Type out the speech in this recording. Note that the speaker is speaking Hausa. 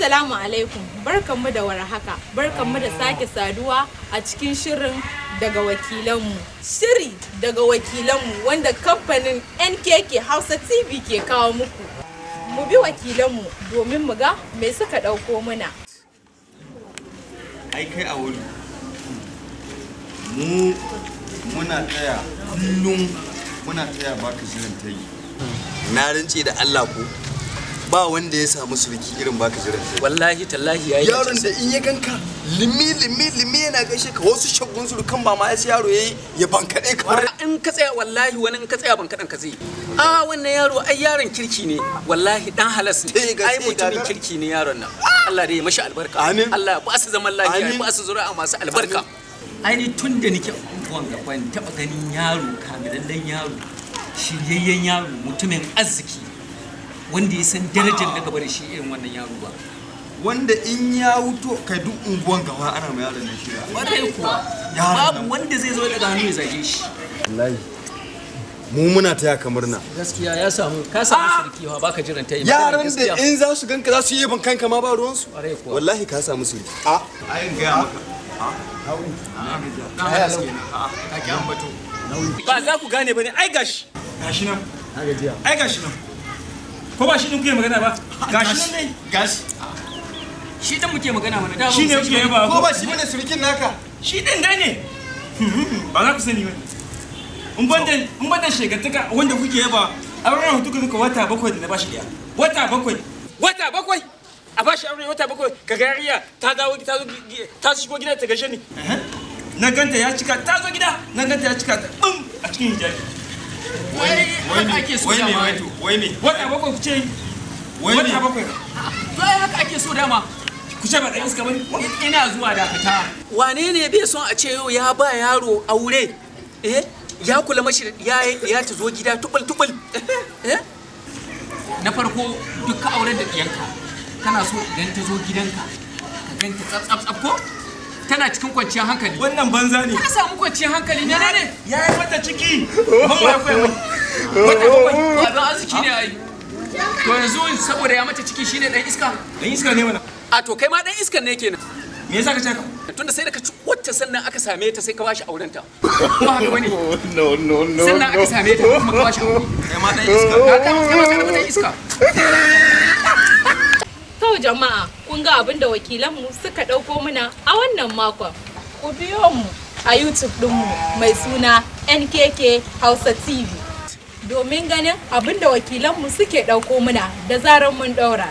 Assalamu alaikum, barkanmu da warhaka, barkanmu da sake saduwa a cikin shirin daga wakilanmu. Shiri daga wakilanmu wanda kamfanin NKK Hausa TV ke kawo muku. Mu bi wakilanmu domin mu ga me suka ɗauko muna. Ai kai a wuri mu muna taya, kullum muna taya baka jiran ta yi. Na rance da Allah ko ba wanda ya samu surki irin baka jiran ta yi. Wallahi tallahi yayi. Yaron da in ya ganka limi limi limi yana gaishe ka, wasu shagun surukan ba ma ya yaro yayi ya bankaɗe ka. In ka tsaya, wallahi wani in ka tsaya ban kaɗan ka zai. A wannan yaro ai yaron kirki ne, wallahi dan halas ne. Sai ga ai sai mutumin gagara. Kirki ne yaron nan. Allah dai ya mashi albarka. Amin. Allah ya ba su zaman lafiya ya Amin. ba su zuri'a masu albarka. Ai ni tun da nake unguwan ga ban taɓa ganin yaro kamilallen yaro, shiryayyen yaro, mutumin arziki wanda ya san darajar na gaba da shi irin wannan yaro ba. Wanda in ya wuto kai duk unguwan gaba ana ma yaron nan shira. Ƙwarai kuwa. Yaron babu nan. Wanda zai zo daga hannu ya zage shi. Wallahi mu muna taya ka murna. Gaskiya ya samu, ka samu surki baka jiran ta yi. Yaran da in za su ganka za su yi ban kanka ma ba ruwansu. Ƙwarai kuwa. Wallahi ka samu surki. A ai in gaya maka. Ba za ku gane ba ne. Ai gashi gashi nan, ai gashi nan, ko ba shi din kuke magana ba? Gashi nan ne. Gashi. Shi dan muke magana mana da. Shi ne kuke yaba. Ko ba shi bane surukin naka? Shi din dai ne, ba za ku sani ba. In ban da shegantaka wanda kuke yaba a ranar hutu duka wata 7 da na bashi ɗaya, wata 7, wata 7 a bashi aure, wata 7 ka ga yarinya ta dawo, ta zo, ta shigo gida ta gashe ni. Na ganta ya cika, ta zo gida na ganta ya cika ta bum a cikin hijabi. Wai haka ake so Wai me? dama. Wai to wai me? Wata 7 ku ce. Wai me? Wata 7. To ai haka ake so dama. Ku ce ba ɗan iska bane. Ina zuwa, dakata. Wane ne bai son a ce yau ya ba yaro aure, eh, ya kula mashi da ya ya ta zo gida tubul tubul, eh? Na farko duk ka auren da diyanka, kana so idan ta zo gidanka ka ganta tsaf tsaf tsaf, ko tana cikin kwanciyar hankali. Wannan banza ne. Ta samu kwanciyar hankali ne ne. Ya yi mata ciki, ban ya koya mai wata 7. Abin arziki ne ai. To yanzu saboda ya mata ciki shine dan iska? Dan iska ne mana. A to kai ma dan iskan ne kenan. Me yasa ka ce haka? Tunda sai da ka ci wacce sannan aka same ta sai ka bashi aurenta, ko haka bane? No, no, no. Sannan aka same ta kuma ka bashi aure. Kai ma dan iska. Ka kai ma ka zama dan iska. To jama'a, kun ga abin da wakilanmu suka ɗauko muna a wannan makon. Ku biyo mu a YouTube ɗinmu mai suna NKK Hausa TV domin ganin abin da wakilanmu suke ɗauko muna da zarar mun ɗaura.